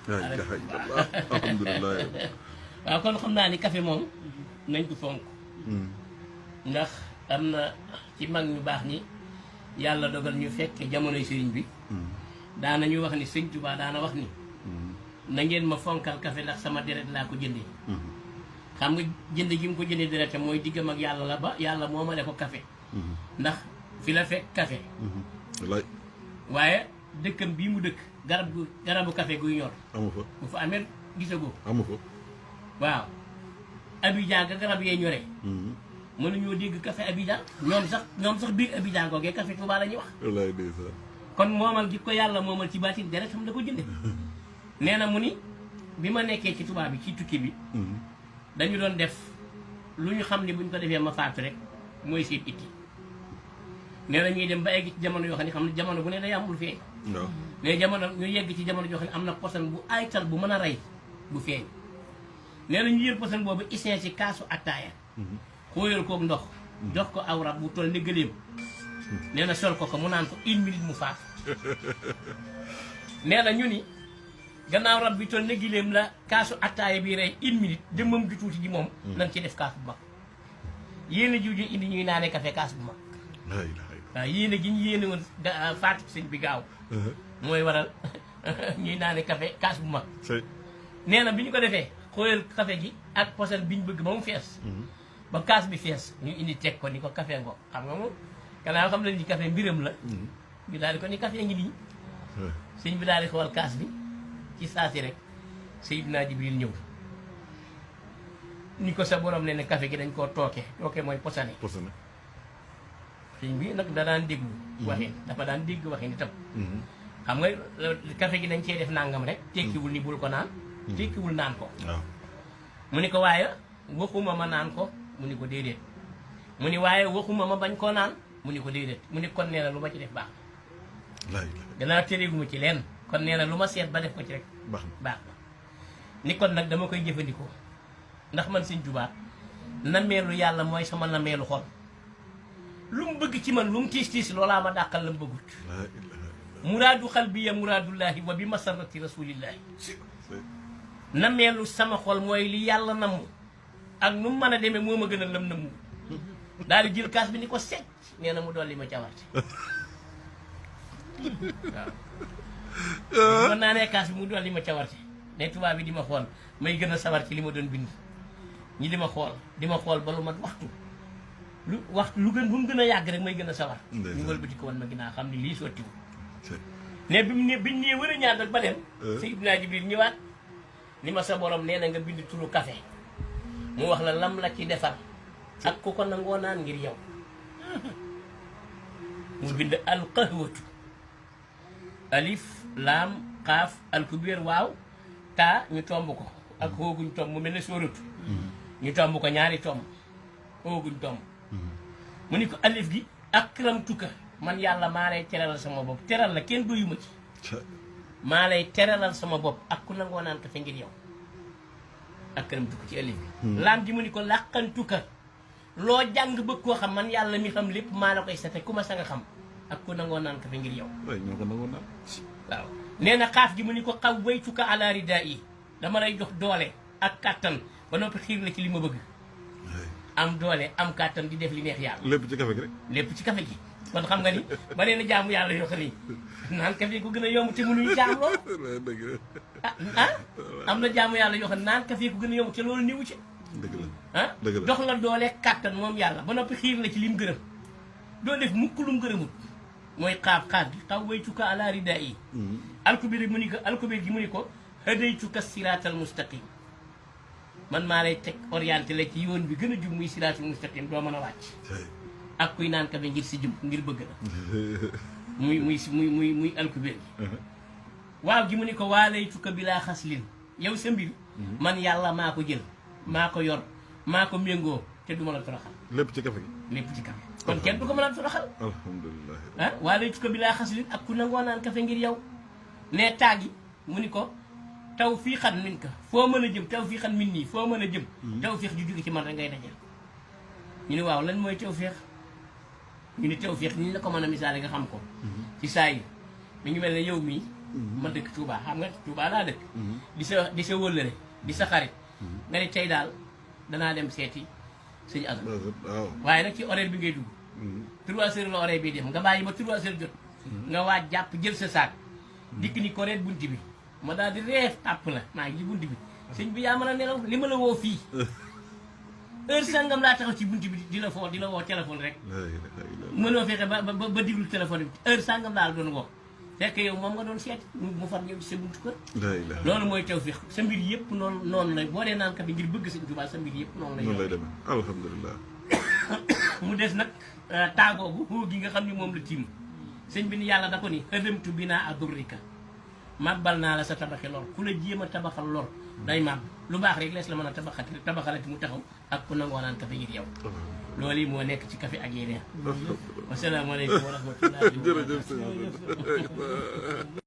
alhamdulilah. waaw kon xam naa ni café moom nañ ko fonk ndax am na ci mag ñu baax ñi yàlla dogal ñu fekk jamonoy sëriñ bi daana ñu wax ni sëñ Tuubaa daana wax ni na ngeen ma fonkal café ndax sama deret laa ko jëndee xam nga jënd gi mu ko jëndee deret mooy diggam ak yàlla la ba yàlla moo ma ko café ndax fi la fekk café wallaay waaye dëkkam bii mu dëkk garabu café guy ñor amu fa bu fa amee gisagoo amu fa waaw Abidjan ga garab yee ñoree mënuñoo dégg café Abidjan ñoom sax biir Abidjan googee café Touba la ñuy wax wallaay ndeysaan kon moomal gi ko yàlla moomal ci baatin deret xam da ko jënde nee na mu ni bi ma nekkee ci Touba bi ci tukki bi dañu doon def lu ñu xam ne buñ ko defee ma faatu rek mooy seen itti nee na ñuy dem ba egg ci jamono yoo xam ne jamono bu ne day amul feeñ mais jamono ñu yegg ci jamono joo xam ne am na posan bu aytal bu mën a rey bu feeñ nee na ñu yër posan boobu issin ci kaasu attaaya xóoyal koog ndox jox ko aw rab bu toll ni gëléem nee na sol ko mu naan ko 1 minute mu faatu nee na ñu ni gannaaw rab bi toll ni gëléem la kaasu attaaya bi rey 1 minute jëmmam ju tuuti ji moom nañ ci def kaas bu mag yéen a jiw ji indi ñuy naanee café kaas bu mag waaw yéen a gi ñu yéene woon faatu sëñ bi gaaw mooy waral ñuy naane café kaas bu mag nee na bi ñu ko defee xóoyal café gi ak posen bi ñu bëgg ba mu fees ba kaas bi fees ñu indi teg ko ni ko café ngo xam nga moom gannaaw xam nañ ni café mbiram la ñu daal di ko ni café ngi nii sëñ bi daal di xool kaas bi ci saasi rek Seydina Jibril ñëw ni ko sa borom ne ne café gi dañ koo tooke mooy posane sëñ bi nag da daan déglu waxin dafa daan dégg waxin itam xam nga café gi dañ cee def nangam rek tekkiwul ni bul ko naan tekkiwul naan ko mu ni ko waaye waxuma ma naan ko mu ni ko déedéet mu ni waaye waxuma ma bañ koo naan mu ni ko déedéet mu ni kon nee na lu ma ci def baax na danaa téréeguma ci leen kon nee na lu ma seet ba def ko ci rek baax na ni kon nag dama koy jëfandikoo ndax man sëñ Tuubaa nameelu yàlla mooy sama nameelu xol lu mu bëgg ci man lu mu tiis loolaa ma dàqal la mu bëggut muraadu xalbiya muraadullaahi wa bi masarati rasuulillaahi nameelu sama xol mooy li yàlla namm ak nu mu mën a demee moo ma gën a lam namm daal di jël kaas bi ni ko secc nee na mu dolli ma cawarte waaw mën naa ne kaas bi mu dolli ma cawarte ne tubaab bi di ma xool may gën a sawar ci li ma doon bind ñi di ma xool ba lu mat waxtu lu gën bu mu gën a yàgg rek may gën a sawar ñu wëlbati ko woon ma ginnaaw xam ne lii sottiwul ne bi mu ne biñ nee wër a ñaar nag ba dem Seydina Jibril ñëwaat ni ma sa borom nee na nga bind turu café mu wax la lam la ci defar ak ku ko nangoo naan ngir yow mu bind alqahwatu alif laam xaaf alkubeer waaw taa ñu tomb ko ak xooguñ tomb mu mel ne sóoratu ñu tomb ko ñaari tomb xooguñ tomb mu ni ko alif gi akramtuka man yàlla maa lay teralal sama bopp teral la kenn doyuma ci maa lay teralal sama bopp ak ku nangoo naan kafe ngir yow akramtuka ci alif gi laam ji mu ni ko làqantuka loo jàng bëgg koo xam man yàlla mi xam lépp maa la koy sate ku ma sa nga xam ak ku nangoo naan kafe ngir yow waaw nee na xaaf gi mu ni ko xaw waytuka ala ridaa yi dama lay jox doole ak kàttan ba noppi xiir la ci li ma bëgg am doole am kàttan di def li neex yàlla lépp ci café gi rek lépp ci café gi kon xam nga ni bare na jaamu yàlla yoo xam ni naan café ko gën a yomb te mënuñu jaam loolu am na jaamu yàlla yoo xam ne naan café ko gën a yomb te loolu niwu ci jox la doole kàttan moom yàlla ba noppi xiir la ci lim gërëm doo def mukk lum gërëmut mooy xaaf gi xaw waytuka ala ridaa yi alkubéer gi mu ni ko hadaytuka siraatal mustaqim man maa lay teg orienté la ci yoon bi gën a jub muy siraatal mustaqim doo mën a wàcc ak kuy naan kafe ngir si jub ngir bëgg la muy alkubéer gi waaw gi mu ni ko waalaytuka bilaa xaslin yow sa mbir man yàlla maa ko jël maa ko yor maa ko méngoo te du ma la toroxal lépp ci café gi lépp ci café kon kenn du ko mën a toroxal alhamdulilah waalaytuka bilaa xaslin ak ku nangoo naan kafe ngir yow ne taagi mu ni ko taw fii xan min ka foo mën a jëm taw fii xan min nii foo mën a jëm taw féex ju jóge ci man rek ngay dajal ñu ne waaw lan mooy taw féex ñu ne taw féex ni ñu la ko mën a misaale nga xam ko ci saa yi mi ngi mel ne yow mii ma dëkk Touba xam nga Touba laa dëkk di sa wëllëre di sa xarit nga ne tey daal danaa dem seeti sëñ Assane waaw waaye nag ci horaire bi ngay dugg 3 heures la horaire bi dem nga bàyyi ba 3 heures jot nga waaj jàpp jël sa saak dikk ni ko reet bunti bi ma daal di reef tàpp la maa ngi ci bunti bi sëñ bi yaa mën a nelaw li ma la woo fii heure sangam laa taxaw ci bunti bi di la woo téléphone rek mënoo fexe ba diglu téléphone bi heure sangam laa la doon woo fekk yow moom nga doon seet mu far ñëw ci sa buntu kër loolu mooy tawfiq sa mbir yëpp noonu la boo dee naan kat ngir bëgg sëñ Tuubaa sa mbir yëpp noonu lay demee alhamdulilah mu des nag taagoogu xoo gi nga xam ni moom la tiim sëñ bi ni yàlla da ko ni xëdamtu bi naa adurrika màbbal naa la sa tabaxi lor ku la jéem a tabaxal lor day màbb lu baax rek lees la mën a tabaxalati mu taxaw ak ku nangoo naan kafe ngir yow loolu yi moo nekk ci kafe ak yeneen wasalaamaaleykum wa rahmatullahi jërëjëf